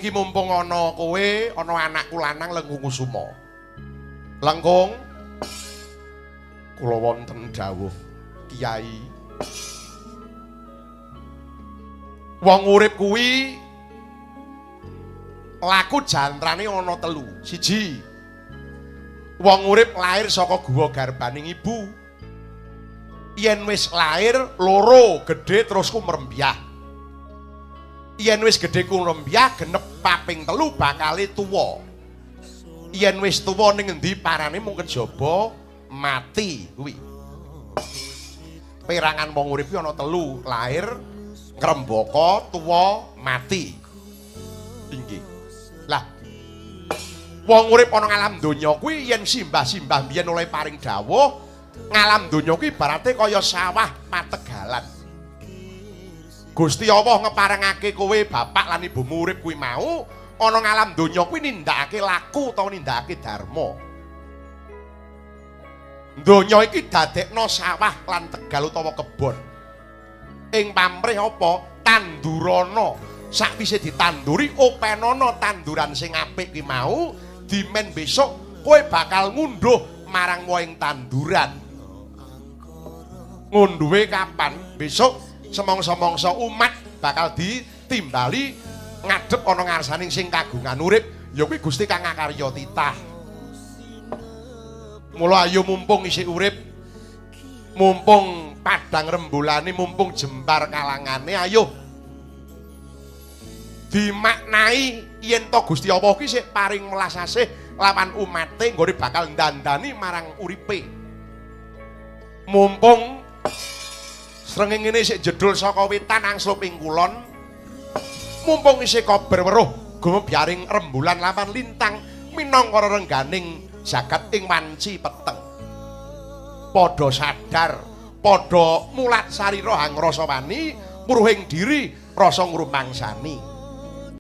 Iki mumpung ana kowe, ana anakku lanang Lengkung Kusuma. Lengkung, kula wonten dawuh Kiai. Wong urip kuwi laku jantrane ana telu. Siji, wong urip lair saka guwa garbaning ibu. Yen wis lair, loro, gedhe terus kumrembyah. Yen wis gedhe kumrembyah, genep kaping telu bakale tuwa. Yen wis tuwa ning endi parane mung kejaba mati kuwi. Perangan wong urip kuwi ana telu, lair, ngrembaka, tuwa, mati. Inggih. Lah, wong urip ana ngalam donya kuwi yen simbah-simbah biyen oleh paring dawuh, ngalam donya kuwi ibarate kaya sawah pategalan. Gusti Allah ngeparengake kowe bapak lan ibumu urip kuwi mau ana ngalam donya kuwi nindakake laku utawa nindakake dharma. Donya iki dadekno sawah lan tegal utawa kebon. Ing pamrih apa? Tandurana. Sakwise ditanduri openana tanduran sing apik kuwi mau, dimen besok kowe bakal ngunduh marang wohing tanduran. Ngunduhe kapan? Besok semongso-mongso umat bakal ditimbali ngadhep ana ngarsaning sing kagungan urip, ya kuwi Gusti kang ngakarya titah. Mula ayo mumpung isih urip, mumpung padang rembulane, mumpung jembar kalangane, ayo dimaknai yen to Gusti Allah ki sik paring welas asih lawan umate nggone bakal ndandani marang uripe. Mumpung srengenge sik jedul saka wetan angslup ing kulon, mumpung isih kober weruh gumebyaring rembulan lawan lintang minangka rerengganing jagat ing wanci peteng. Padha sadar, padha mulat sarira hangrasa wani, muruhing diri rasa ngrumangsani.